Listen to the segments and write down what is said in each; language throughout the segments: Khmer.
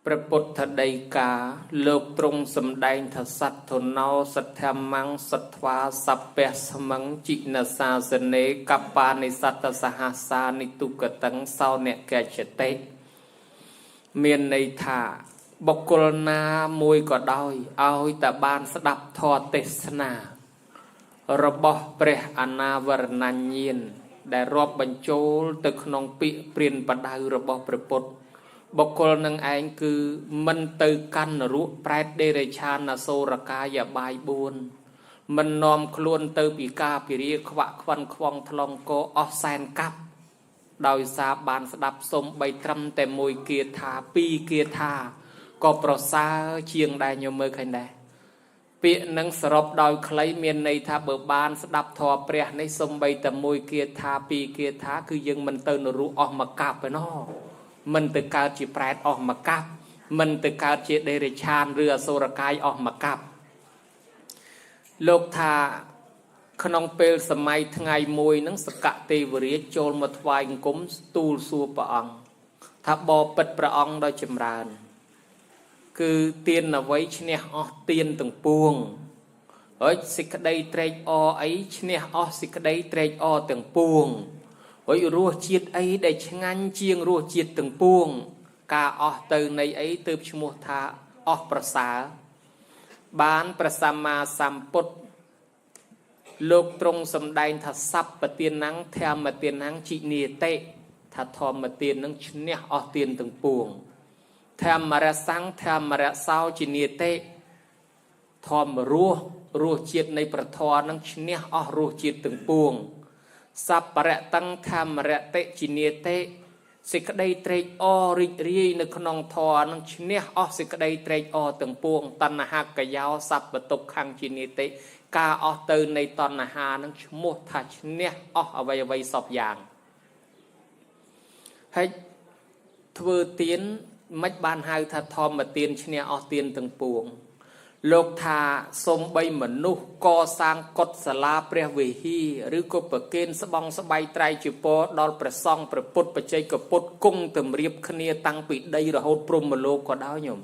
ព្រះពុទ្ធដីកាលោកទ្រង់សម្ដែងថាសទ្ធុណោសទ្ធម្មងសត្វាសពៈស្មឹងចិនសាសនេកបានិសត្តសហសានិទុកតឹងសោនកច្ចតិមានន័យថាបុគ្គលណាមួយក៏ដោយឲ្យតែបានស្ដាប់ធម៌ទេសនារបស់ព្រះអនាវរណញ្ញាណដែលរាប់បញ្ចូលទៅក្នុងពាក្យព្រានបដៅរបស់ព្រះពុទ្ធបុគ្គលនឹងឯងគឺមិនទៅកាន់នរកប្រែតដេរិឆានអសូរកាយបាយ4មិននាំខ្លួនទៅពីការពិរាខ្វាក់ខ្វិនខ្វងថ្លងកអស់សែនកាប់ដោយសារបានស្ដាប់សំបីត្រឹមតែមួយគាថាពីរគាថាក៏ប្រសើរជាងដែរញោមមើលឃើញដែរពាក្យនឹងសរុបដោយខ្លីមានន័យថាបើបានស្ដាប់ធម៌ព្រះនេះសំបីតែមួយគាថាពីរគាថាគឺយើងមិនទៅនរកអស់មកកាប់ឯណោះមិនទៅកើតជាប្រែតអស់មកកាប់មិនទៅកើតជាដេរិឆានឬអសូរកាយអស់មកកាប់លោកថាក្នុងពេលសម័យថ្ងៃមួយនឹងសកទេវរាជចូលមកថ្វាយអង្គមទូលសួរព្រះអង្គថាបបិទ្ធព្រះអង្គដោយចម្រើនគឺទៀនអ្វីឈ្នះអស់ទៀនទាំងពួងហើយសេចក្តីត្រេកអរអីឈ្នះអស់សេចក្តីត្រេកអរទាំងពួងហើយរសជាតិអីដែលឆ្ងាញ់ជាងរសជាតិទាំងពួងការអស់ទៅនៃអីទើបឈ្មោះថាអស់ប្រសើរបានព្រះសម្មាសម្ពុទ្ធលោកទ្រង់សម្ដែងថាសัพពទានំធម្មទានំជីនីតិថាធម្មទាននឹងឈ្នះអស់ទានទាំងពួងធម្មរសੰធម្មរសោជីនីតិធម្មរសរសជាតិនៃប្រធរនឹងឈ្នះអស់រសជាតិទាំងពួងសัพពរតੰធម្មរតិជីនីតិសេចក្តីត្រេកអររីករាយនៅក្នុងធម៌នឹងឈ្នះអស់សេចក្តីត្រេកអរទាំងពួងតណ្ហាកយោសัพពទុក្ខំជីនីតិការអស់ទៅនៃតណ្ហានឹងឈ្មោះថាឈ្នះអស់អ្វីអ្វីសពយ៉ាងហើយធ្វើទានមិនបានហៅថាធម្មទានឈ្នះអស់ទានទាំងពួងលោកថាសំបីមនុស្សកសាងកុដិសាលាព្រះវិហារឬក៏ប្រគេនស្បង់ស្បៃត្រៃជាពរដល់ព្រះសង្ឃព្រះពុទ្ធបច្ចេកពុទ្ធគង់តម្រៀបគ្នាតាំងពីដីរហូតព្រហ្មលោកក៏ដោយញោម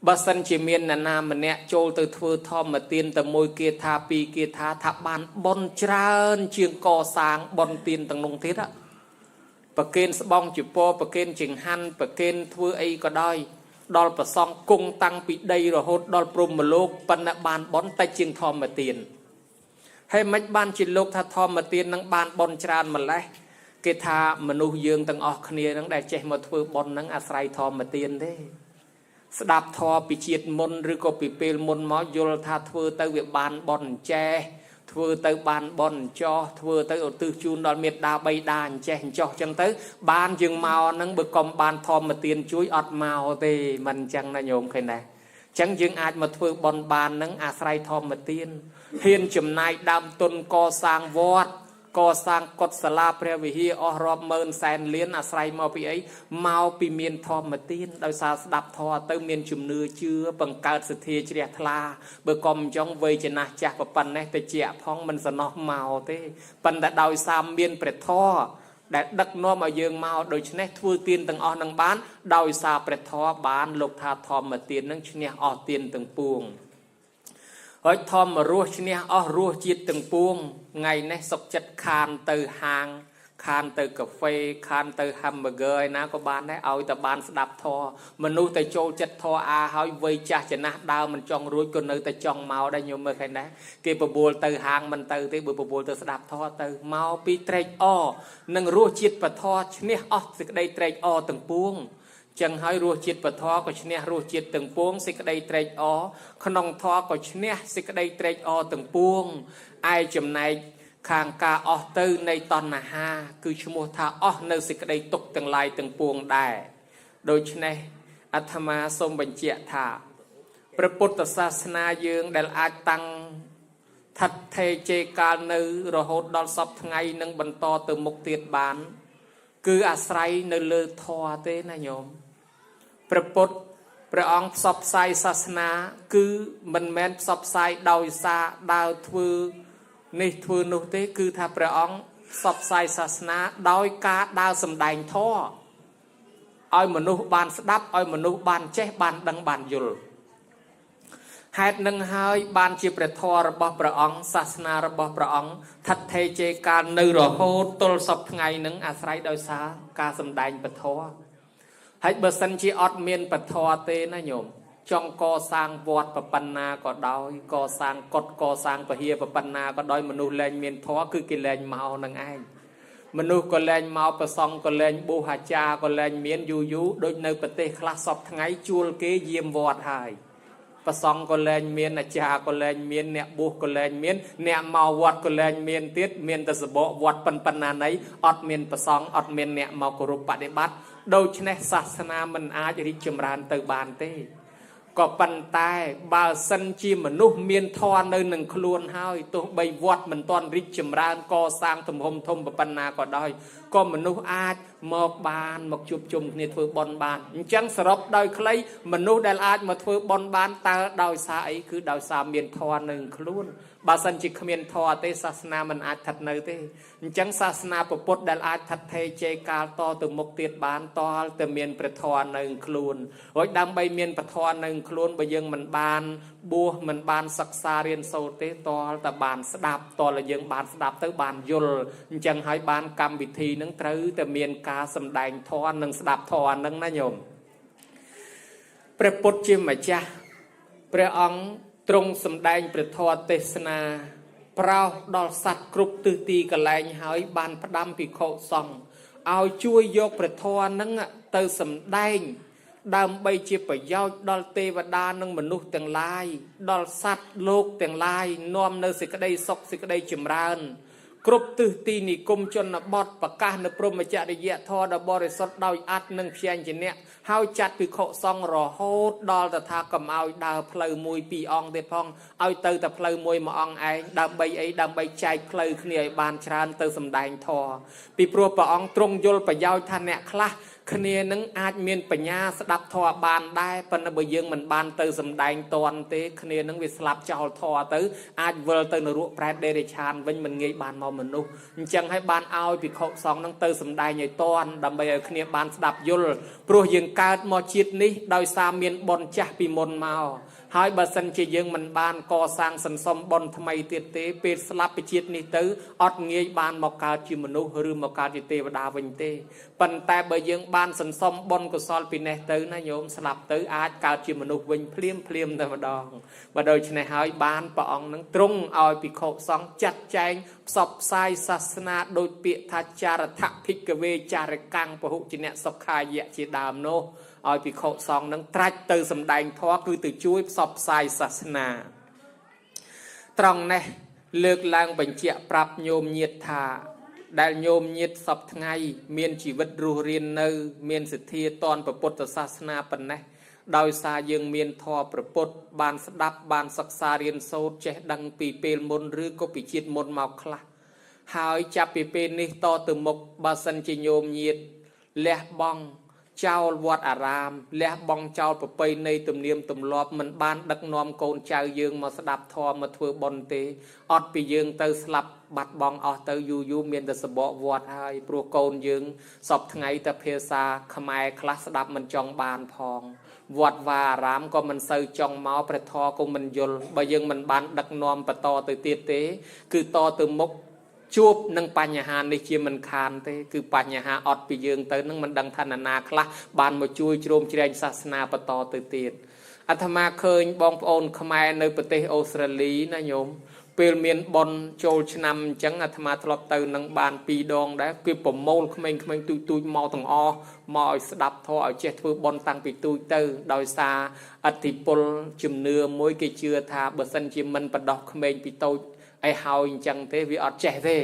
បើសិនជាមានអ្នកណាម្នាក់ចូលទៅធ្វើធម្មទានតែមួយគាថាពីរគាថាថាបានបុណ្យច្រើនជាងកសាងបុណ្យទានទាំងនោះទៀតប្រគេនស្បង់ជាពរប្រគេនចង្ហាន់ប្រគេនធ្វើអីក៏ដោយដល់ប្រសងគង់តាំងពីដីរហូតដល់ព្រហ្មលោកប៉ុន្តែបានបុណ្យតិចជាងធម្មទានហើយមិនបានជាលោកថាធម្មទាននឹងបានបុណ្យច្រើនម្លេះគេថាមនុស្សយើងទាំងអស់គ្នានឹងដែលចេះមកធ្វើបុណ្យនឹងអាស្រ័យធម្មទានទេស្ដាប់ធម៌ពីជាតិមុនឬក៏ពីពេលមុនមកយល់ថាធ្វើទៅវាបានបុណ្យចេះធ្វើទៅបានបុណ្យចោះធ្វើទៅឧទ្ទិសជូនដល់មេដាបៃតាអញ្ចេះអញ្ចោះចឹងទៅបានយើងមកហ្នឹងបើកុំបានធម្មទានជួយអត់មកទេមិនអញ្ចឹងណាញោមឃើញដែរចឹងយើងអាចមកធ្វើបុណ្យបានហ្នឹងអាស្រ័យធម្មទានហ៊ានចំណាយដើមទុនកសាងវត្តកសាងកុដិសាលាព្រះវិហារអស់រាប់ម៉ឺនសែនលានអាស្រ័យមកពីអីមកពីមានធម្មទានដោយសារស្ដាប់ធម៌ទៅមានជំនឿជឿបង្កើតសទ្ធាជ្រះថ្លាបើកុំអញ្ចឹងវ័យចំណាស់ចាស់ប៉ុណ្ណេះទៅជាផងមិនសំណោះមកទេប៉ុន្តែដោយសារមានព្រះធម៌ដែលដឹកនាំឲ្យយើងមកដូច្នេះធ្វើទានទាំងអស់នឹងបានដោយសារព្រះធម៌បានលោកថាធម្មទាននឹងឈ្នះអស់ទានទាំងពួងហើយធម្មរសឈ្នះអស់រសជាតិទាំងពួងថ្ងៃនេះសុកចិត្តខានទៅហាងខានទៅកាហ្វេខានទៅ hamburger ឯណាក៏បានដែរឲ្យតែបានស្ដាប់ធម៌មនុស្សតែចូលចិត្តធម៌អាហើយវ័យចាស់ចំណាស់ដើមមិនចង់រួចក៏នៅតែចង់មកដែរញោមមើលឃើញដែរគេបបួលទៅហាងមិនទៅទេបើបបួលទៅស្ដាប់ធម៌ទៅមកពីត្រេកអរនិងរសជាតិពធឈ្នះអស់សេចក្តីត្រេកអរទាំងពួងចឹងហើយរសជាតិពធក៏ឈ្នះរសជាតិទាំងពួងសេចក្តីត្រេកអរក្នុងធម៌ក៏ឈ្នះសេចក្តីត្រេកអរទាំងពួងឯចំណែកខាងការអស់ទៅនៃតណ្ហាគឺឈ្មោះថាអស់នៅសេចក្តីទុក្ខទាំងឡាយទាំងពួងដែរដូច្នេះអាត្មាសូមបញ្ជាក់ថាព្រះពុទ្ធសាសនាយើងដែលអាចតាំងថិតថេរជេកាលនៅរហូតដល់សពថ្ងៃនឹងបន្តទៅមុខទៀតបានគឺអាស្រ័យនៅលើធម៌ទេណាញោមព្រះពុទ្ធព្រះអង្គផ្សព្វផ្សាយសាសនាគឺមិនមែនផ្សព្វផ្សាយដោយសារដើរធ្វើនេះធ្វើនោះទេគឺថាព្រះអង្គផ្សព្វផ្សាយសាសនាដោយការដើរសម្ដែងធម៌ ឲ្យមនុស្សបានស្ដាប់ឲ្យមនុស្សបានចេះបានដឹងបានយល់ហេតុនឹងហើយបានជាព្រះធម៌របស់ព្រះអង្គសាសនារបស់ព្រះអង្គថិតថេរជេរកាលនៅរហូតទល់សព្វថ្ងៃនឹងអាស្រ័យដោយសារការសម្ដែងពធហើយបើសិនជាអត់មានពធទេណាញោមចង់កសាងវត្តប៉ុណ្ណាក៏ដោយកសាងកុដកសាងពហិប៉ុណ្ណាក៏ដោយមនុស្សលែងមានធម៌គឺគេលែងមកនឹងឯងមនុស្សក៏លែងមកប្រសង់ក៏លែងបួសអាចារ្យក៏លែងមានយូរយូរដូចនៅប្រទេសខ្លះសពថ្ងៃជួលគេយាមវត្តហើយប្រសង់ក៏លែងមានអាចារ្យក៏លែងមានអ្នកបួសក៏លែងមានអ្នកមកវត្តក៏លែងមានទៀតមានតែសបកវត្តប៉ុណ្ណាណីអត់មានប្រសង់អត់មានអ្នកមកគោរពបដិបត្តិដូច្នេះសាសនាមិនអាចរីកចម្រើនទៅបានទេក៏ប៉ុន្តែបើសិនជាមនុស្សមានធម៌នៅនឹងខ្លួនហើយទោះបីវត្តមិនទាន់រីកចម្រើនកសាងទំហំធំប៉ុណ្ណាក៏ដោយក៏មនុស្សអាចមកបានមកជួបជុំគ្នាធ្វើបុណ្យបានអញ្ចឹងសរុបដោយខ្លីមនុស្សដែលអាចមកធ្វើបុណ្យបានតើដោយសារអីគឺដោយសារមានធម៌នៅខ្លួនបើសិនជាគ្មានធម៌ទេសាសនាមិនអាចស្ថិតនៅទេអញ្ចឹងសាសនាពុទ្ធដែលអាចស្ថិតថេរជ័យកាលតទៅមុខទៀតបានតលតែមានព្រះធម៌នៅខ្លួនរួចដើម្បីមានព្រះធម៌នៅខ្លួនបើយើងមិនបានបួសមិនបានសិក្សារៀនសូត្រទេតលតែបានស្ដាប់តលតែយើងបានស្ដាប់ទៅបានយល់អញ្ចឹងហើយបានកម្មវិធីនឹងត្រូវតែមានការសម្ដែងធម៌និងស្ដាប់ធម៌នឹងណាញោមព្រះពុទ្ធជាម្ចាស់ព្រះអង្គទ្រង់សម្ដែងព្រះធម៌ទេសនាប្រោសដល់សត្វគ្រប់ទិសទីកន្លែងហើយបានផ្ដាំភិក្ខុសង្ឃឲ្យជួយយកព្រះធម៌នឹងទៅសម្ដែងដើម្បីជាប្រយោជន៍ដល់ទេវតានិងមនុស្សទាំងឡាយដល់សត្វលោកទាំងឡាយនាំនៅសេចក្តីសុខសេចក្តីចម្រើនគ្រប់ទិសទីនិគមជនបទប្រកាសនៅព្រហ្មចរិយធម៌ដ៏បរិសុទ្ធដោយអត្តនិងព្យញ្ជនៈហើយចាត់ភិក្ខុសង្ឃរហូតដល់តថាកុំឲ្យដើរផ្លូវមួយពីរអង្គទៀតផងឲ្យទៅតែផ្លូវមួយមួយអង្គឯងដើម្បីអីដើម្បីចែកផ្លូវគ្នាឲ្យបានច្រើនទៅសម្ដែងធម៌ពីព្រោះព្រះអង្គទ្រង់យល់ប្រយោជន៍ថាអ្នកខ្លះគ្នានឹងអាចមានបញ្ញាស្ដាប់ធម៌បានដែរប៉ុន្តែបើយើងមិនបានទៅសម្ដែងតន់ទេគ្នានឹងវាស្លាប់ចោលធម៌ទៅអាចវិលទៅនរកប្រែតដេរិឆានវិញមិនងាយបានមកមនុស្សអញ្ចឹងហើយបានឲ្យភិក្ខុសង្ឃនឹងទៅសម្ដែងឲ្យតន់ដើម្បីឲ្យគ្នាបានស្ដាប់យល់ព្រោះយើងកើតមកជាតិនេះដោយសារមានបុណ្យចាស់ពីមុនមកហើយបើសិនជាយើងមិនបានកសាងសន្សំបុណ្យថ្មីទៀតទេពេលស្លាប់ពីជាតិនេះទៅអត់ងាយបានមកកើតជាមនុស្សឬមកកើតជាទេវតាវិញទេប៉ុន្តែបើយើងបានសន្សំបុណ្យកុសលពីនេះទៅណាញោមស្លាប់ទៅអាចកើតជាមនុស្សវិញភ្លាមភ្លាមតែម្ដងបើដូច្នេះហើយបានព្រះអង្គនឹងទ្រង់ឲ្យភិក្ខុសង្ឃចាត់ចែងផ្សព្វផ្សាយសាសនាដោយពាក្យថាចារថភិក្ខវេចារកាំងពហុជនៈសុខាយៈជាដើមនោះឲ្យភិក្ខុសង្ឃនឹងត្រាច់ទៅសម្ដែងធម៌គឺទៅជួយផ្សព្វផ្សាយសាសនាត្រង់នេះលើកឡើងបញ្ជាក់ប្រាប់ញោមញាតថាដែលញោមញាតសពថ្ងៃមានជីវិតរស់រាននៅមានសទ្ធាតនពុទ្ធសាសនាប៉ុណ្ណេះដោយសារយើងមានធម៌ព្រះពុទ្ធបានស្ដាប់បានសិក្សារៀនសូត្រចេះដឹងពីពេលមុនឬក៏ពីជាតិមុនមកខ្លះហើយចាប់ពីពេលនេះតទៅមុខបើសិនជាញោមញាតលះបង់ចោលវត្តអារាមលះបង់ចោលប្រពៃណីទំនៀមទម្លាប់មិនបានដឹកនាំកូនចៅយើងមកស្ដាប់ធម៌មកធ្វើបុណ្យទេអត់ពីយើងទៅស្លាប់បាត់បង់អស់ទៅយូរយូរមានតែសបកវត្តហើយព្រោះកូនយើងសពថ្ងៃតែភាសាខ្មែរខ្លះស្ដាប់មិនចង់បានផងវត្តវាអារាមក៏មិនសូវចង់មកព្រះធម៌ក៏មិនយល់បើយើងមិនបានដឹកនាំបន្តទៅទៀតទេគឺតទៅមុខជួបនឹងបញ្ហានេះជាមិនខានទេគឺបញ្ហាអត់ពីយើងទៅនឹងមិនដឹងថានរណាខ្លះបានមកជួយជ្រោមជ្រែងសាសនាបន្តទៅទៀតអាត្មាឃើញបងប្អូនខ្មែរនៅប្រទេសអូស្ត្រាលីណាញោមពេលមានបុណ្យចូលឆ្នាំអញ្ចឹងអាត្មាធ្លាប់ទៅនឹងបាន2ដងដែរគឺប្រមូលក្មេងៗទូចៗមកទាំងអស់មកឲ្យស្ដាប់ធម៌ឲ្យចេះធ្វើបុណ្យតាំងពីទូចទៅដោយសារអធិពលជំនឿមួយគេជឿថាបើសិនជាមិនបដោះក្មេងពីតូចអីហើយអញ្ចឹងទេវាអត់ចេះទេ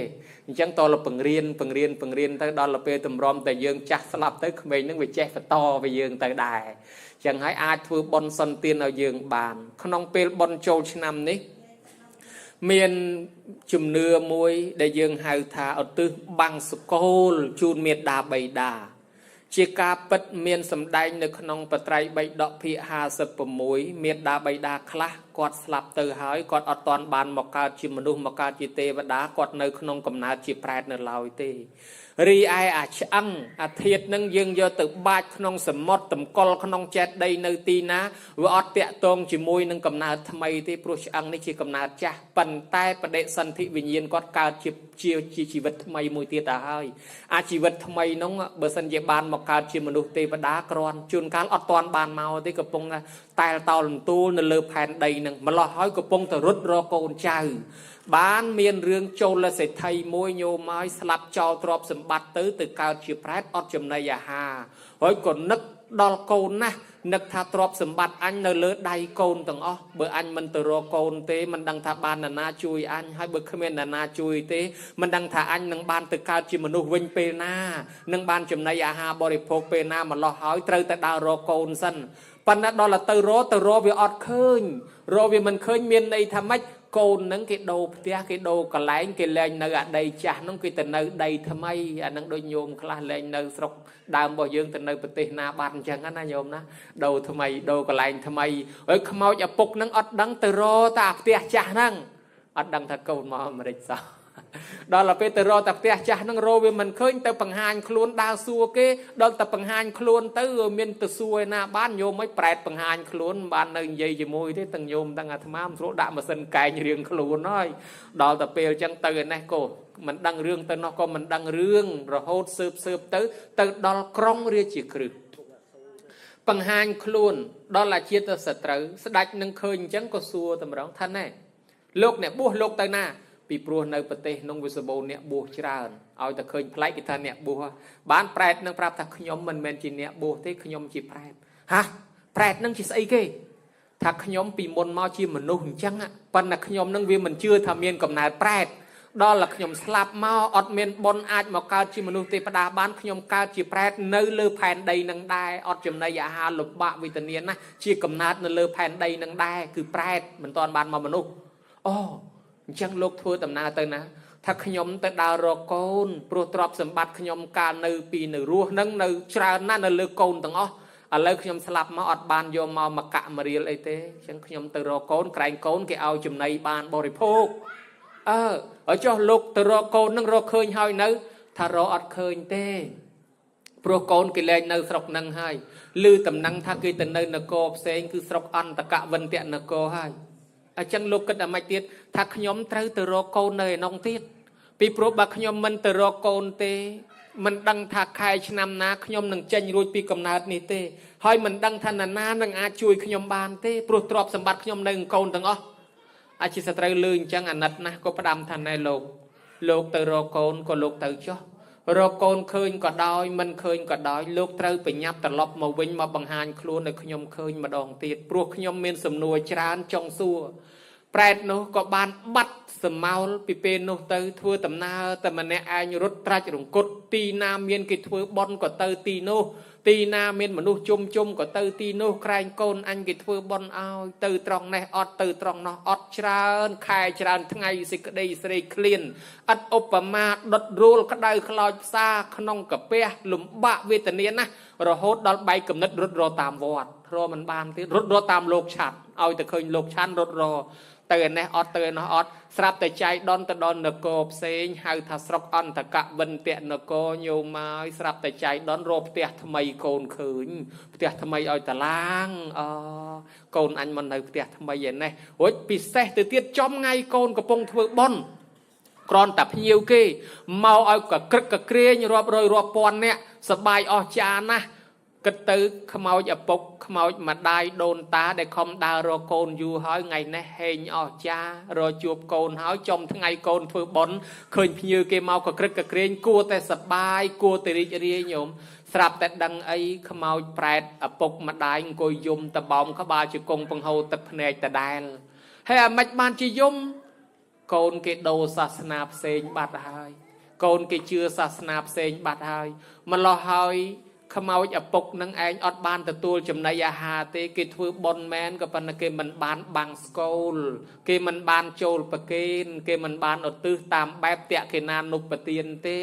អញ្ចឹងតលបង្រៀនទៅដល់ពេលតម្រាំតែយើងចាស់ស្លាប់ទៅក្មេងនឹងវាចេះបន្តទៅយើងទៅដែរអញ្ចឹងហើយអាចធ្វើបុណ្យសន្ទានឲ្យយើងបានក្នុងពេលបុណ្យចូលឆ្នាំនេះមានជំនឿមួយដែលយើងហៅថាឧទ្ទិសបង្សុកូលជូនមេដាបៃតាជាការពិតមានសម្ដែងនៅក្នុងបត្រៃបិដកភាគ56មេដាបៃតាខ្លះគាត់ស្លាប់ទៅហើយគាត់អត់ទាន់បានមកកើតជាមនុស្សមកកើតជាទេវតាគាត់នៅក្នុងកំណើតជាប្រែតនៅឡើយទេ រីឯអាឆ្អឹងអាធាតនឹងយើងយកទៅបាច់ក្នុងសមុទ្រតម្កល់ក្នុងចេតិយនៅទីណាវាអត់តាក់ទងជាមួយនឹងកំណើតថ្មីទេព្រោះឆ្អឹងនេះជាកំណើតចាស់ប៉ុន្តែបដិសន្ធិវិញ្ញាណគាត់កើតជាជាជាជីវិតថ្មីមួយទៀតទៅហើយអាជីវិតថ្មីនោះបើសិនជាបានមកកើតជាមនុស្សទេវតាគ្រាន់ជួនកាលអត់ទាន់បានមកទេកំពុងតែលតោលន្ទូលនៅលើផែនដីនឹងម្លោះហើយកំពុងតែរត់រកកូនចៅបានមានរឿងចូលសេដ្ឋីមួយញោមឲ្យស្លាប់ចោលទ្រព្យសម្បត្តិទៅទៅកើតជាប្រែតអត់ចំណីអាហារហើយក៏នឹកដល់កូនណាស់នឹកថាទ្រព្យសម្បត្តិអញនៅលើដៃកូនទាំងអស់បើអញមិនទៅរកកូនទេមិនដឹងថាបាននរណាជួយអញហើយបើគ្មាននរណាជួយទេមិនដឹងថាអញនឹងបានទៅកើតជាមនុស្សវិញពេលណានឹងបានចំណីអាហារបរិភោគពេលណាម្លោះហើយត្រូវតែដើររកកូនសិនប៉ុន្តែដល់ទៅរកទៅរកវាអត់ឃើញរកវាមិនឃើញមានន័យថាម៉េចកូននឹងគេដូរផ្ទះគេដូរកន្លែងគេលែងនៅអាដីចាស់នោះគេទៅនៅដីថ្មីអានឹងដូចញោមខ្លះលែងនៅស្រុកដើមរបស់យើងទៅនៅប្រទេសណាបាត់អញ្ចឹងណាញោមណាដូរថ្មីដូរកន្លែងថ្មីហើយខ្មោចឪពុកនឹងអត់ដឹងទៅរកតែអាផ្ទះចាស់ហ្នឹងអត់ដឹងថាកូនមកអាមេរិកសោះដល់ទៅពេលទៅរកតែផ្ទះចាស់ហ្នឹងរកវាមិនឃើញទៅបង្ហាញខ្លួនដើរសួរគេដល់តែបង្ហាញខ្លួនទៅមានទៅសួរឯណាបានញោមមិនប្រែតបង្ហាញខ្លួនមិនបាននៅនិយាយជាមួយទេទាំងញោមទាំងអាត្មាមិនស្រួលដាក់ម៉ាស៊ីនកែងរៀងខ្លួនហើយដល់ទៅពេលអញ្ចឹងទៅឯនេះក៏មិនដឹងរឿងទៅនោះក៏មិនដឹងរឿងរហូតស៊ើបស៊ើបទៅទៅដល់ក្រុងរាជក្រឹសបង្ហាញខ្លួនដល់អាជាតិសត្រូវស្ដេចនឹងឃើញអញ្ចឹងក៏សួរតម្រងថាណែលោកអ្នកបួសលោកទៅណាពីព្រោះនៅប្រទេសក្នុងវិសបូរអ្នកបួសច្រើនឲ្យតែឃើញប្លែកគេថាអ្នកបួសបានប្រែតនឹងប្រាប់ថាខ្ញុំមិនមែនជាអ្នកបួសទេខ្ញុំជាប្រែតហាប្រែតនឹងជាស្អីគេថាខ្ញុំពីមុនមកជាមនុស្សអញ្ចឹងប៉ុន្តែខ្ញុំនឹងវាមិនជឿថាមានកំណើតប្រែតដល់តែខ្ញុំស្លាប់មកអត់មានបុណ្យអាចមកកើតជាមនុស្សទេវតាបានខ្ញុំកើតជាប្រែតនៅលើផែនដីនឹងដែរអត់ចំណីអាហារលំបាកវេទនាណាស់ជាកំណើតនៅលើផែនដីនឹងដែរគឺប្រែតមិនទាន់បានមកមនុស្សអូអញ្ចឹងលោកធ្វើដំណើរទៅណាថាខ្ញុំទៅដើររកកូនព្រោះទ្រព្យសម្បត្តិខ្ញុំកាលនៅពីនៅរស់នឹងនៅច្រើនណាស់នៅលើកូនទាំងអស់ឥឡូវខ្ញុំស្លាប់មកអត់បានយកមកមកកាក់មករៀលអីទេអញ្ចឹងខ្ញុំទៅរកកូនក្រែងកូនគេឲ្យចំណីបានបរិភោគអើហើយចុះលោកទៅរកកូននឹងរកឃើញហើយនៅថារកអត់ឃើញទេព្រោះកូនគេលែងនៅស្រុកនឹងហើយឮតំណែងថាគេទៅនៅនគរផ្សេងគឺស្រុកអន្តកវិន្ទនគរហើយអញ្ចឹងលោកគិតអាម៉េចទៀតថាខ្ញុំត្រូវទៅរកកូននៅឯនោះទៀតពីព្រោះបើខ្ញុំមិនទៅរកកូនទេមិនដឹងថាខែឆ្នាំណាខ្ញុំនឹងចេញរួចពីកំណើតនេះទេហើយមិនដឹងថានរណានឹងអាចជួយខ្ញុំបានទេព្រោះទ្រព្យសម្បត្តិខ្ញុំនៅនឹងកូនទាំងអស់អាជាសត្រូវលឺអញ្ចឹងអាណិតណាស់ក៏ផ្ដាំថាណែលោកលោកទៅរកកូនក៏លោកទៅចុះរកកូនឃើញក៏ដោយមិនឃើញក៏ដោយលោកត្រូវប្រញាប់ត្រឡប់មកវិញមកបង្ហាញខ្លួនឲ្យខ្ញុំឃើញម្ដងទៀតព្រោះខ្ញុំមានសំណួរច្រើនចង់សួរប្រែតនោះក៏បានបាត់សមោលពីពេលនោះទៅធ្វើដំណើរតែម្នាក់ឯងរត់ត្រាច់រង្គត់ទីណាមានគេធ្វើបុណ្យក៏ទៅទីនោះទីណាមានមនុស្សជុំជុំក៏ទៅទីនោះក្រែងកូនអញគេធ្វើបុណ្យឲ្យទៅត្រង់នេះអត់ទៅត្រង់នោះអត់ច្រើនខែច្រើនថ្ងៃសេចក្តីស្រេកឃ្លានឥតឧបមាដុតរួលក្តៅខ្លោចផ្សាក្នុងកាពះលំបាកវេទនាណាស់រហូតដល់បែកគំនិតរត់រកតាមវត្តរកមិនបានទៀតរត់រកតាមលោកឆាត់ឲ្យតែឃើញលោកឆាន់រត់រកទៅឯនេះអត់ទៅឯនោះអត់ស្រាប់តែចៃដនទៅដល់នគរផ្សេងហៅថាស្រុកអន្តកវិន្ទនគរញោមហើយស្រាប់តែចៃដនរកផ្ទះថ្មីកូនឃើញផ្ទះថ្មីឲ្យតឡាងអកូនអញមកនៅផ្ទះថ្មីឯនេះរួចពិសេសទៅទៀតចំថ្ងៃកូនកំពុងធ្វើបុណ្យគ្រាន់តែភ្ញៀវគេមកឲ្យកក្រឹកកក្រែងរាប់រយរាប់ពាន់នាក់សបាយអស្ចារ្យណាស់គិតទៅខ្មោចឪពុកខ្មោចម្ដាយដូនតាដែលខំដើររកកូនយូរហើយថ្ងៃនេះហេងអស្ចារ្យរកជួបកូនហើយចំថ្ងៃកូនធ្វើបុណ្យឃើញភ្ញៀវគេមកកក្រឹកកក្រែងគួរតែសបាយគួរតែរីករាយញោមស្រាប់តែដឹងអីខ្មោចប្រែតឪពុកម្ដាយអង្គុយយំតបោមក្បាលជង្គង់បង្ហូរទឹកភ្នែកដដែលហើយអាម៉េចបានជាយំកូនគេដូរសាសនាផ្សេងបាត់ហើយកូនគេជឿសាសនាផ្សេងបាត់ហើយម្លោះហើយ ខ្មោចឪពុកនឹងឯងអត់បានទទួលចំណីអាហារទេគេធ្វើបុណ្យមែនក៏ប៉ុន្តែគេមិនបានបាំងស្កូលគេមិនបានចូលប្រគេនគេមិនបានឧទ្ទិសតាមបែបតក្កិណានុបទានទេ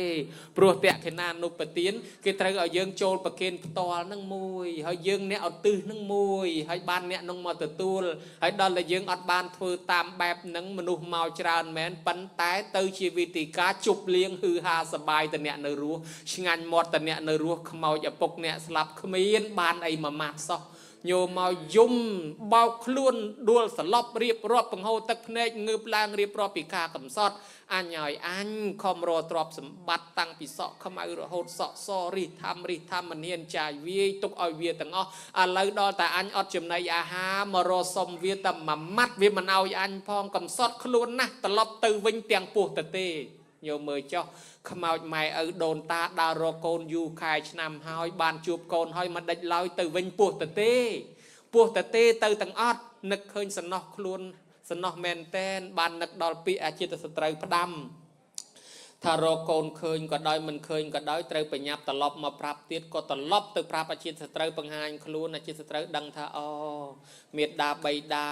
ព្រោះតក្កិណានុបទានគេត្រូវឲ្យយើងចូលប្រគេនផ្ទាល់នឹងមួយហើយយើងអ្នកឧទ្ទិសនឹងមួយហើយបានអ្នកនឹងមកទទួលហើយដល់តែយើងអត់បានធ្វើតាមបែបនឹងមនុស្សមកច្រើនមែនប៉ុន្តែទៅជាវិធីការជប់លៀងហឺហាសបាយតអ្នកនៅរស់ឆ្ងាញ់មាត់តអ្នកនៅរស់ខ្មោចឪពុកអ្នកស្លាប់គ្មានបានអីមួយម៉ាត់សោះញោមមកយំបោកខ្លួនដួលសន្លប់រៀបរាប់បង្ហូរទឹកភ្នែកងើបឡើងរៀបរាប់ពីការកំសត់អញឲ្យអញខំរកទ្រព្យសម្បត្តិតាំងពីសក់ខ្មៅរហូតសក់សរិះធម្មរិះធម្មនានចាយវាយទុកឲ្យវាទាំងអស់ឥឡូវដល់តែអញអត់ចំណីអាហារមករកសុំវាតែមួយម៉ាត់វាមិនឲ្យអញផងកំសត់ខ្លួនណាស់ត្រឡប់ទៅវិញទាំងពោះទៅទេញោមមើលចុះខ្មោចម៉ែឪដូនតាដើររកកូនយូរខែឆ្នាំហើយបានជួបកូនហើយមិនដេចឡើយទៅវិញពោះទៅទេពោះទៅទេទៅទាំងអត់នឹកឃើញសំណោះខ្លួនសំណោះមែនតែនបាននឹកដល់ពាក្យអចិតសត្រូវផ្ដាំថារកកូនឃើញក៏ដោយមិនឃើញក៏ដោយត្រូវបញ្ញាប់ត្រឡប់មកប្រាប់ទៀតក៏ត្រឡប់ទៅប្រាប់អចិតសត្រូវបង្ហាញខ្លួនអចិតសត្រូវដឹងថាអូមេដាបៃតា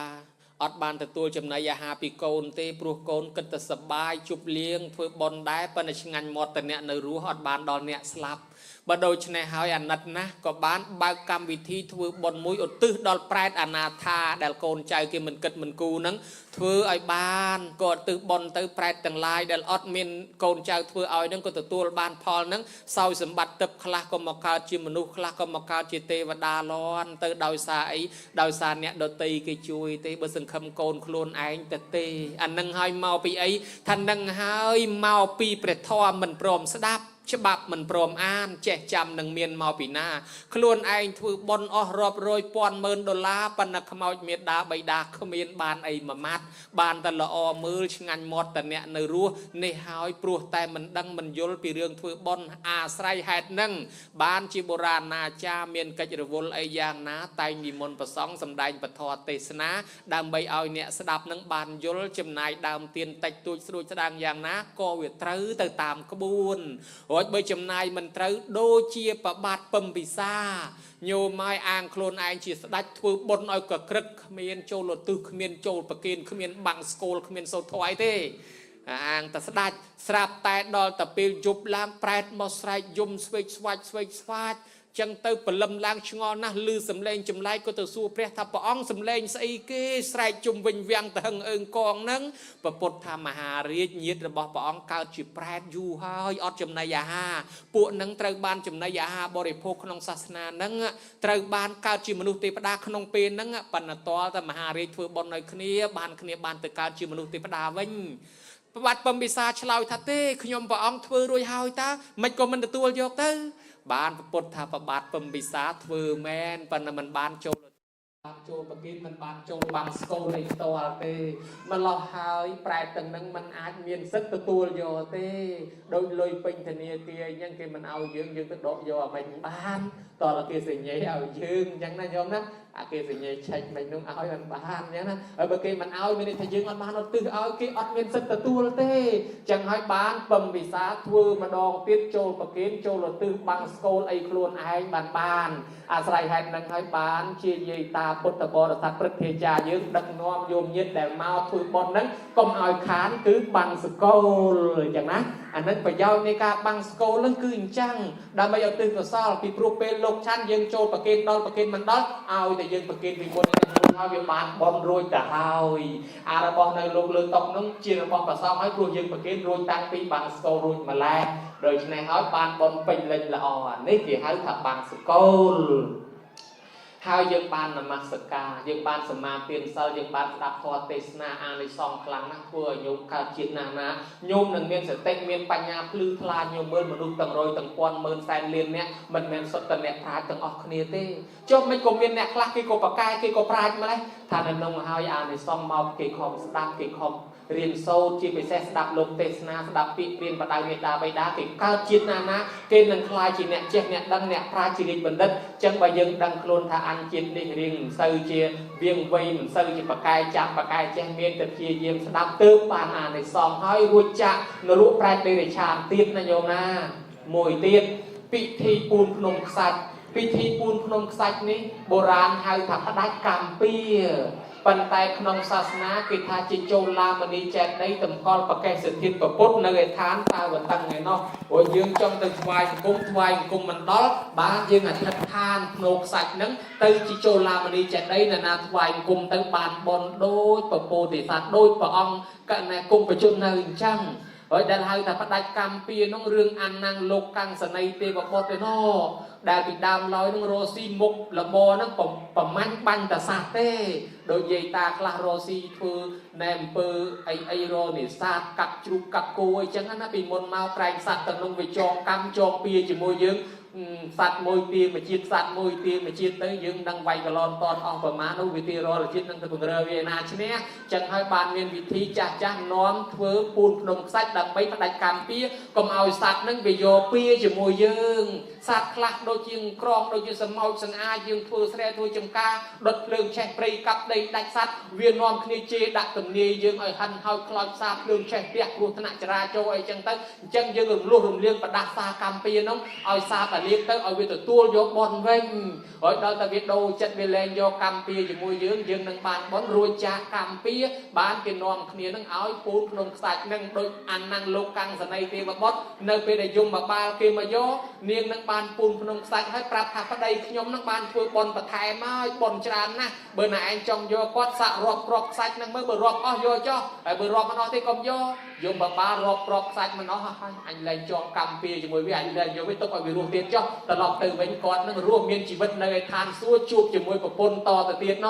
អត់បានទទួលចំណីអាហារពីកូនទេព្រោះកូនគិតតែសបាយជប់លៀងធ្វើបុណ្យដែរប៉ុន្តែឆ្ងាញ់មាត់តែអ្នកនៅរស់អត់បានដល់អ្នកស្លាប់បើដូច្នេះហើយអាណិតណាស់ក៏បានបើកកម្មវិធីធ្វើបុណ្យមួយឧទ្ទិសដល់ប្រែតអនាថាដែលកូនចៅគេមិនគិតមិនគូនឹងធ្វើឲ្យបានក៏ឧទ្ទិសបុណ្យទៅប្រែតទាំងឡាយដែលអត់មានកូនចៅធ្វើឲ្យនឹងក៏ទទួលបានផលនឹងសោយសម្បត្តិទឹកខ្លះក៏មកកើតជាមនុស្សខ្លះក៏មកកើតជាទេវតាលន់ទៅដោយសារអីដោយសារអ្នកដតីគេជួយទេបើសង្ឃឹមកូនខ្លួនឯងទៅទេអានឹងហើយមកពីអីថានឹងហើយមកពីព្រះធម៌មិនព្រមស្ដាប់ច្បាប់មិនព្រមអានចេះចាំនឹងមានមកពីណាខ្លួនឯងធ្វើបុណ្យអស់រាប់រយពាន់ម៉ឺនដុល្លារប៉ុន្តែខ្មោចមេដាបៃតាគ្មានបានអីមួយម៉ាត់បានតែល្អមើលឆ្ងាញ់មាត់តែអ្នកនៅរស់នេះហើយព្រោះតែមិនដឹងមិនយល់ពីរឿងធ្វើបុណ្យអាស្រ័យហេតុនឹងបានជាបុរាណាចារ្យមានកិច្ចរវល់អីយ៉ាងណាតែងនិមន្តប្រសង់សម្ដែងពធទេសនាដើម្បីឲ្យអ្នកស្ដាប់នឹងបានយល់ចំណាយដើមទៀនតិចតួចស្រួចស្ដាងយ៉ាងណាក៏វាត្រូវទៅតាមក្បួនរួចបើចំណាយមិនត្រូវដូចជាប្របាទពំពិសាញោមឲ្យអាងខ្លួនឯងជាស្ដេចធ្វើបុណ្យឲ្យកក្រឹកគ្មានចូលឧទ្ទិសគ្មានចូលប្រគេនគ្មានបាំងស្គលគ្មានសូត្រធម៌អីទេអាងតែស្ដេចស្រាប់តែដល់តែពេលយប់ឡើងប្រែតមកស្រែកយំស្វេកស្វាច់ស្វេកស្វាច់ចឹងទៅព្រលឹមឡើងឆ្ងល់ណាស់ឮសំឡេងចម្លែកក៏ទៅសួរព្រះថាព្រះអង្គសំឡេងស្អីគេស្រែកជុំវិញវាំងទៅហឹងអើងកងហ្នឹងពពុទ្ធថាមហារាជញាតិរបស់ព្រះអង្គកើតជាប្រែតយូរហើយអត់ចំណីអាហារពួកនឹងត្រូវបានចំណីអាហារបរិភោគក្នុងសាសនាហ្នឹងត្រូវបានកើតជាមនុស្សទេវតាក្នុងពេលហ្នឹងប៉ុន្តែតលតែមហារាជធ្វើបុណ្យឲ្យគ្នាបានទៅកើតជាមនុស្សទេវតាវិញប្រវត្តិពំពិសាឆ្លើយថាទេខ្ញុំព្រះអង្គធ្វើរួចហើយតើមិនក៏មិនទទួលយកទៅបានពុទ្ធថាប្របាទពំពិសាធ្វើមែនប៉ុន្តែមិនបានចូលចូលប្រគិនមិនបានចូលបាំងស្គលនៃផ្ទាល់ទេម្លោះហើយប្រែតទាំងនឹងមិនអាចមានសិទ្ធិទទួលយកទេដូចលុយពេញធនាគារអញ្ចឹងគេមិនឲ្យយើងយើងទៅដកយកអាមិនបានតើគេសញ្ញេឲ្យយើងអញ្ចឹងណាញោមណាអាគេសញ្ញេឆែកមិននោះឲ្យមិនបានអញ្ចឹងណាហើយបើគេមិនឲ្យមានន័យថាយើងអត់បានឧទ្ទិសឲ្យគេអត់មានសិទ្ធិទទួលទេអញ្ចឹងហើយបានពំពិសាធ្វើម្ដងទៀតចូលប្រគិនចូលឧទ្ទិសបាំងស្គលអីខ្លួនឯងបានអាស្រ័យហេតុនឹងហើយបានជាយាយតាពុទ្ធបរិស័ទព្រឹទ្ធាចារ្យយើងដឹកនាំយោមញាតិដែលមកធ្វើបុណ្យហ្នឹងកុំឲ្យខានគឺបាំងស្គលអញ្ចឹងណាអានឹងប្រយោជន៍នៃការបាំងស្គលហ្នឹងគឺអញ្ចឹងដើម្បីឲ្យទិសកុសលពីព្រោះពេលលោកឆាន់យើងចូលប្រគេនដល់ប្រគេនមិនដល់ឲ្យតែយើងប្រគេនពីមុននេះហើយវាបានបុណ្យរួចទៅហើយអារបស់នៅលោកលើតុហ្នឹងជារបស់ប្រសងហើយព្រោះយើងប្រគេនរួចតាំងពីបាំងស្គលរួចម្ល៉េះដូច្នេះហើយបានបុណ្យពេញលេញល្អអានេះគេហៅថាបាំងស្គលហើយយើងបាននមស្ការយើងបានសមាទានសិលយើងបានស្ដាប់ធម៌ទេសនាអានិសង្សខ្លាំងណាស់ធ្វើឲ្យញោមកើតជាតិណាស់ណាញោមនឹងមានសតិមានបញ្ញាភ្លឺថ្លាញោមមើលមនុស្សទាំងរយទាំងពាន់ម៉ឺនសែនលានអ្នកមិនមែនសុទ្ធតែអ្នកប្រាជ្ញទាំងអស់គ្នាទេចុះមិនក៏មានអ្នកខ្លះគេក៏ប្រកែគេក៏ប្រាជ្ញម្ល៉េះថានៅក្នុងហើយអានិសង្សមកគេខំស្ដាប់គេខំរៀនសូត្រជាពិសេសស្ដាប់លោកទេសនាស្ដាប់ពាក្យរៀនបដៅមេដាបៃតាគេកើតជាតិណាណាគេនឹងក្លាយជាអ្នកចេះអ្នកដឹងអ្នកប្រាជ្ញជារាជបណ្ឌិតចឹងបើយើងដឹងខ្លួនថាអញជាតិនេះរៀងមិនសូវជាវៀងវៃមិនសូវជាប្រកែចាំប្រកែចេះមានតែព្យាយាមស្ដាប់ទើបបានអានិសង្សហើយរួចចាក់នរកប្រែតដេរឆានទៀតណាញោមណាមួយទៀត ពិធីពូនភ្នំខ្សាច់ពិធីពូនភ្នំខ្សាច់នេះបុរាណហៅថាផ្ដាច់កម្មពៀប៉ុន្តែក្នុងសាសនាគេថាជាចូលឡាមនីចេតិយតម្កល់បកេសធាតុពពុទ្ធនៅឯឋានតាវតឹងឯណោះព្រោះយើងចង់ទៅថ្វាយអង្គមថ្វាយអង្គមមិនដល់បានយើងអធិដ្ឋានភ្នោខ្សាច់ហ្នឹងទៅជាចូលឡាមនីចេតិយនរណាថ្វាយអង្គមទៅបានបនដូចពពោធិសត្វដូចព្រះអង្គកណែគុំបជននៅអញ្ចឹងហើយដែលហៅថាផ្ដាច់កម្មពៀនោះរឿងអានណាំងលោកកាំងសនីទេវបុត្រឯណោះដែលពីដើមឡើយនឹងរស់ស៊ីមុខលបហ្នឹងប្រមាញ់បាញ់តាសាសទេដូចយាយតាខ្លះរស់ស៊ីធ្វើណែអំពើអីអីរនេសាទកាប់ជ្រូកកាប់គោអីចឹងណាពីមុនមកប្រែងសัตว์ទាំងនោះវាចងកម្មចងពៀជាមួយយើងសัตว์មួយទាមួយជាតិសัตว์មួយទាមួយជាតិទៅយើងដឹងវាយកឡនតនអស់ប្រមាណនោះវាទីរាល់ជាតិនឹងទៅពង្រើវាណាឈ្នះចឹងហើយបានមានវិធីចាស់ចាស់នាំធ្វើពូនភ្នំខ្សាច់ដើម្បីផ្ដាច់កម្មពៀកុំឲ្យសัตว์នឹងវាយកពៀជាមួយយើងសัตว์ខ្លះដូចជាក្រងដូចជាសមោចសង្អាយើងធ្វើស្រែធ្វើចំការដុតភ្លើងឆេះព្រៃកាប់ដីដាច់សัตว์វានាំគ្នាជេរដាក់ទំនាយយើងឲ្យហិនហើយខ្លោចផ្សាភ្លើងឆេះផ្ទះគ្រោះថ្នាក់ចរាចរណ៍អីចឹងទៅអញ្ចឹងយើងរំលោះរំលៀងបដាសាកម្មពៀនោះឲ្យសាបលៀបទៅឲ្យវាទទួលយកបនវិញហើយដល់តែវាដូរចិត្តវាលែងយកកម្មពៀជាមួយយើងយើងនឹងបានបនរួចចាកកម្មពៀបានគេនាំគ្នានឹងឲ្យពូនក្នុងខ្សាច់នឹងដូចអានណាំងលោកកាំងសនីទេវបុត្រនៅពេលដែលយមបាលគេមកយកនាងនឹងបានពូនក្នុងខ្សាច់ហើយប្រាប់ថាប្តីខ្ញុំនឹងបានធ្វើបនបន្ថែមហើយបនច្រើនណាស់បើណែឯងចង់យកគាត់សាក់រាប់គ្រាប់ខ្សាច់នឹងមើលបើរាប់អស់យកចុះហើយបើរាប់មិនអស់ទេកុំយកយមបាលរាប់គ្រាប់ខ្សាច់មិនអស់ហើយអញលែងចងកម្មពៀជាមួយវាអញលែងយកវាទុកឲ្យវារស់ទៀតចុះត្រឡប់ទៅវិញគាត់នឹងរស់មានជីវិតនៅឯឋានសួគ៌ជួបជាមួយប្រពន្ធតទៅទៀតណ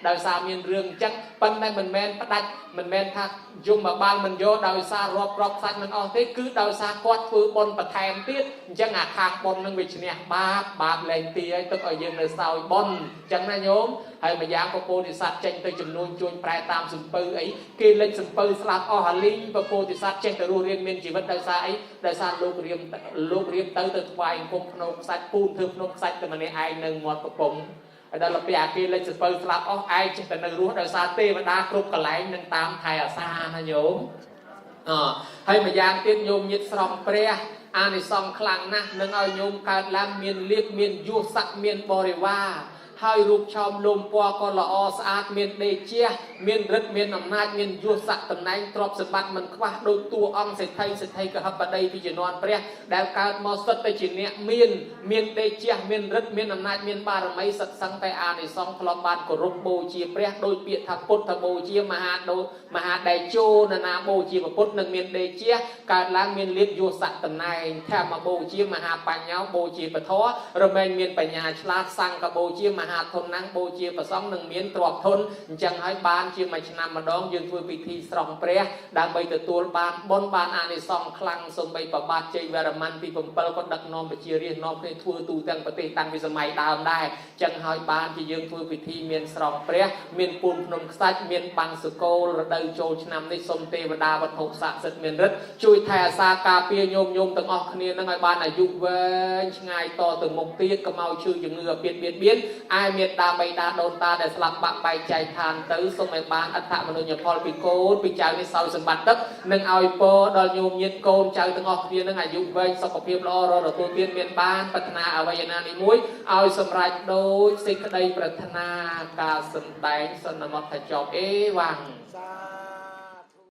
ដោយសារមានរឿងអញ្ចឹងប៉ុន្តែមិនមែនផ្ដាច់មិនមែនថាយមបាលមិនយកដោយសាររាប់គ្រាប់ខ្សាច់មិនអស់ទេគឺដោយសារគាត់ធ្វើបុណ្យបន្ថែមទៀតអញ្ចឹងអាខាងបុណ្យនឹងវាឈ្នះបាបបាបលែងទីឲ្យទុកឲ្យយើងនៅសោយបុណ្យអញ្ចឹងណាញោមហើយម្យ៉ាងពពោធិសត្វចេញទៅចំនួនជួញប្រែតាមសំពៅអីគេលិចសំពៅស្លាប់អស់អាលីងពពោធិសត្វចេះតែរស់រានមានជីវិតដោយសារអីដោយសារលោករៀមទៅទៅថ្វាយអង្គមភ្នោខ្សាច់ពូនធ្វើភ្នោខ្សាច់តែម្នាក់ឯងនៅមាត់ប្រពន្ធហើយដល់ពេលអាគេលិចសំពៅស្លាប់អស់ឯងចេះតែនៅរស់ដោយសារទេវតាគ្រប់កន្លែងនឹងតាមថែអាសាណាញោមអហើយម្យ៉ាងទៀតញោមញាតស្រង់ព្រះអានិសង្សខ្លាំងណាស់នឹងឲ្យញោមកើតឡើងមានលៀបមានយុស័កមានបរិវារហើយរូបឆោមលំពណ៌ក៏ល្អស្អាតមានដេជះមានរិទ្ធមានអំណាចមានយុស័កតំណែងទ្រព្យសម្បត្តិមិនខ្វះដូចតួអង្គសេដ្ឋីសេដ្ឋីកហបតីពីជំនាន់ព្រះដែលកើតមកសុទ្ធតែជាអ្នកមានដេជះមានរិទ្ធមានអំណាចមានបារមីសិតសឹងតែអានិសង្សធ្លាប់បានគោរពបូជាព្រះដោយពាក្យថាពុទ្ធបូជាមហាដូមហាដេជោននាបូជាពុទ្ធនឹងមានដេជះកើតឡើងមានលៀបយុស័កតំណែងធម្មបូជាមហាបញ្ញោបូជាពធរមែងមានបញ្ញាឆ្លាតសង្ឃបូជាមហាធនណាំងបូជាប្រសងនឹងមានទ្រព្យធនអញ្ចឹងហើយបានជាមួយឆ្នាំម្ដងយើងធ្វើពិធីស្រង់ព្រះដើម្បីទទួលបានបុណ្យបានអានិសង្សខ្លាំងសូម្បីប្របាទជ័យវរ្ម័នទី7ក៏ដឹកនាំប្រជារាស្ត្រនាំគ្នាធ្វើទូទាំងប្រទេសតាំងពីសម័យដើមដែរអញ្ចឹងហើយបានជាយើងធ្វើពិធីមានស្រង់ព្រះមានពូនភ្នំខ្សាច់មានបាំងសកលរដូវចូលឆ្នាំនេះសូមទេវតាវត្ថុស័ក្តិសិទ្ធិមានឫទ្ធិជួយថែអាសាការពារញោមញោមទាំងអស់គ្នានឹងឲ្យបានអាយុវែងឆ្ងាយតទៅមុខទៀតកុំឲ្យឈឺជំងឺអាពាធបៀតបៀនឯមេត្តាបិតាដូនតាដែលស្លាប់បាក់បែកចែកឋានទៅសូមឲ្យបានអដ្ឋមនុញ្ញផលពីកូនពីចៅនេះសោយសម្បត្តិទឹកនឹងឲ្យពរដល់ញោមញាតិកូនចៅទាំងអស់គ្នានឹងអាយុវែងសុខភាពល្អរហូតទទួលទានមានបានប្រាថ្នាអ្វីណានេះមួយឲ្យសម្រេចដោយសេចក្តីប្រាថ្នាការសម្ដែងសន្មតថាចប់អេវ៉ាំង